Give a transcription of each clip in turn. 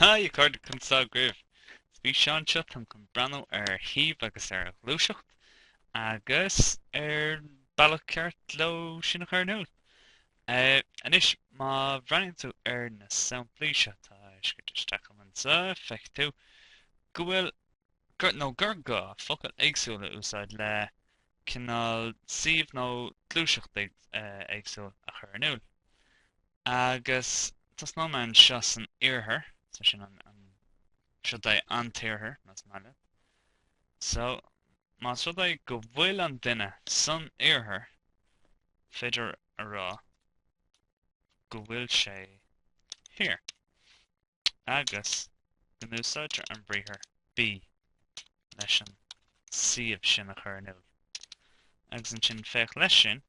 Haigh a chairde, conas tá agaibh? Is físeán seo táim chun breathnú ar shuíomh agus ar ghluaiseacht agus ar bealach ceart leo sin a chur in iúl. Anois má bhreathnaíonn tú ar na samplaí seo atá scrite isteach agam anseo feicfidh tú go bhfuil gur nó gur gá focail éagsúla a úsáid le cineál suíomh nó gluaiseacht éagsúil a chur in iúl. Agus tosnóidh mé anseo san iarthar, so sin an, an, seo é an t-iarthar, más maith leat. So, más rud é go bhfuil an duine san iarthar, féidir a rá go bhfuil sé thiar. Agus go n-úsáidtear an briathar bí leis an suíomh sin a chur in iúl. Agus ansin féach leis sin,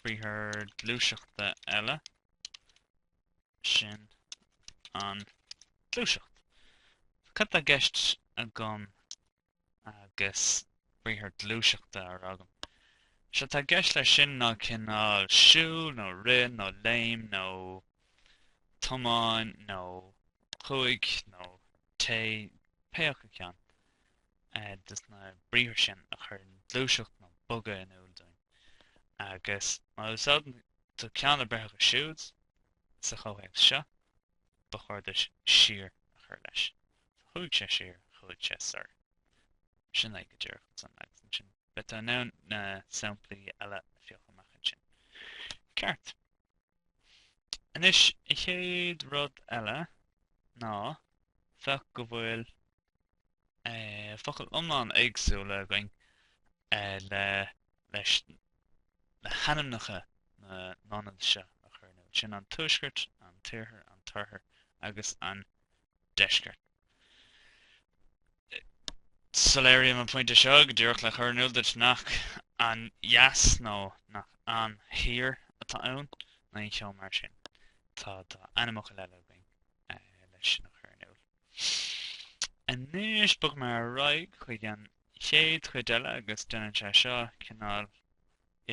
briathar gluaiseachta eile, sin an gluaiseacht. Cad tá i gceist agam agus briathar gluaiseachta á rá agam. Séard atá i gceist leis sin ná cineál siúl nó rith nó léim nó tiomáin nó chuaigh nó téigh, pé acu ceann des na briathra sin a chuireann gluaiseacht nó bogadh in iúl dúinn. Agus má úsáideann tú ceann ar bith acu siúd sa chomhthéacs seo, ba chóir duit siar a chur leis. So chuaigh sé siar, chuaigh sé soir. Sin é go díreach ansan agus ansin beidh tú in ann na samplaí eile a phiocadh amach ansin. Ceart. Anois, an chéad rud eile ná féach go bhfuil focail iomlán éagsúla againn le leis le hainmneacha na n-ionad seo a chur in iúl. Sin an Tuaisceart, an tIarthar, an tOirthear agus an Deisceart. Soiléirím an pointe seo go díreach le cur in iúl duit nach an dheas nó nach an thiar atá ann, ná aon cheo mar sin. Tá ainmfhocail eile againn leis sin a chur in iúl. Anois bogfaidh mé ar aghaidh chuig an chéad chuid eile agus déanann sé seo cineál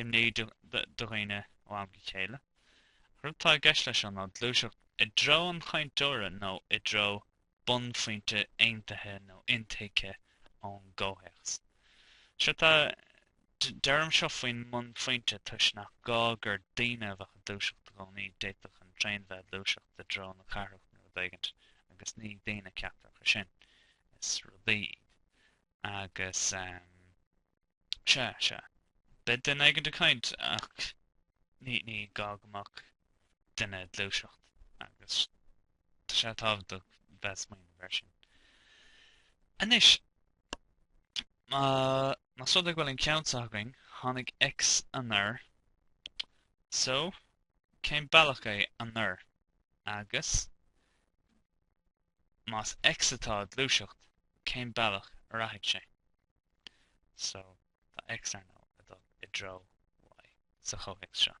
imní do dhaoine ó am go chéile. An rud atá i gceist leis seo ná gluaiseacht i dtreo an chainteora nó i dtreo bunphointe aontaithe nó intuigthe ón gcomhthéacs. Séard atá Deirim seo faoin mbunphointe toisc nach gá gur daoine a bheadh ag gluaiseacht i gcónaí, d'fhéadfadh an traein bheith ag gluaiseacht i dtreo na cathrach nó rud éigint agus ní daoine ceaptar acu sin, is rudaí iad. Agus sea, sea, beidh duine éigint ag caint ach ní, ní gá go mbeadh duine ag gluaiseacht agus tá sé tábhachtach bheith ag smaoineamh air sin. Anois, Más rud é go bhfuil an ceann seo againn, tháinig X anoir, so cén bealach é anoir? Agus más X atá ag gluaiseacht, cén bealach a rachaidh sé? So tá X ar ndóigh ag dul i dtreo Y sa chomhthéacs seo.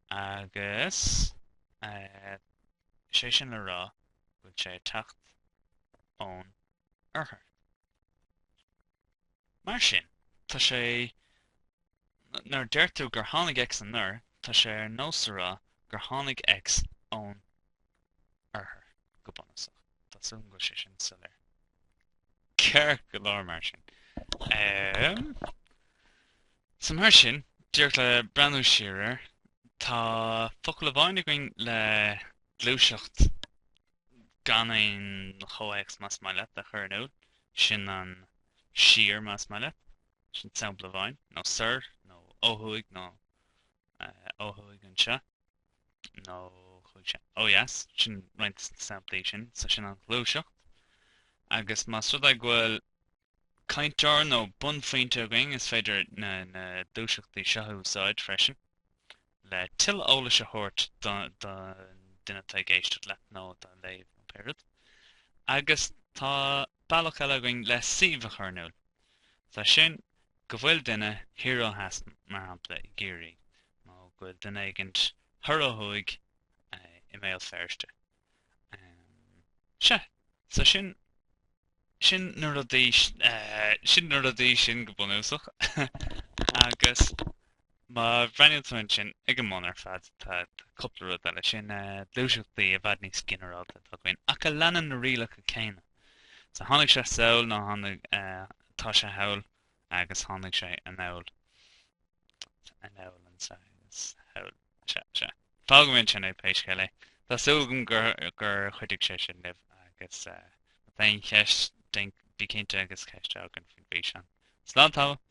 Agus is é sin le rá go bhfuil sé ag teacht ón oirthear. Mar sin, tá sé, nuair a deir tú gur tháinig X anoir, tá sé ar nós a rá gur tháinig X ón oirthear, go bunúsach. Tá súil agam go bhfuil sé sin soiléir. Ceart go leor mar sin. Ehm, so mar sin, díreach le breathnú siar air, tá focal amháin againn le gluaiseacht gan aon chomhthéacs más maith leat a chur in iúl, sin an siar más maith leat, sin sampla amháin, nó soir, nó ó thuaidh, nó ó thuaidh anseo, nó chuaigh sé ó dheas, sin roinnt de na samplaí sin, so sin an ghluaiseacht. Agus más rud é go bhfuil cainteoir nó bunphointe againn, is féidir na gluaiseachtaí seo a úsáid freisin le tuilleadh eolais a thabhairt don duine atá ag éisteacht leat nó atá ag léamh nó pé rud. Agus tá bealach eile againn le suíomh a chur in iúl. Is é sin go bhfuil duine thiar ó theas, mar shampla, i gCiarraí, nó go bhfuil duine éigint thoir ó thuaidh i mBéal Feirste. Sea, so sin Sin na rudaí, sin na rudaí sin go bunúsach. Agus. Má bhreathnaíonn tú ansin ag an mbun ar fad tá cúpla rud eile, sin gluaiseachtaí i bhfad níos ginearálta atá againn ach a leanann na rialacha céanna. So tháinig sé sall nó tháinig, tá sé thall agus tháinig sé anall. Anall anseo agus thall. Sea, sea. Fágfaidh mé ansin é pé scéal é. Tá súil agam gur gur chuidigh sé sin libh agus má tá aon cheist, déan, bí cinnte agus ceist a fhágaint faoin bhfíseán. Slán tamall!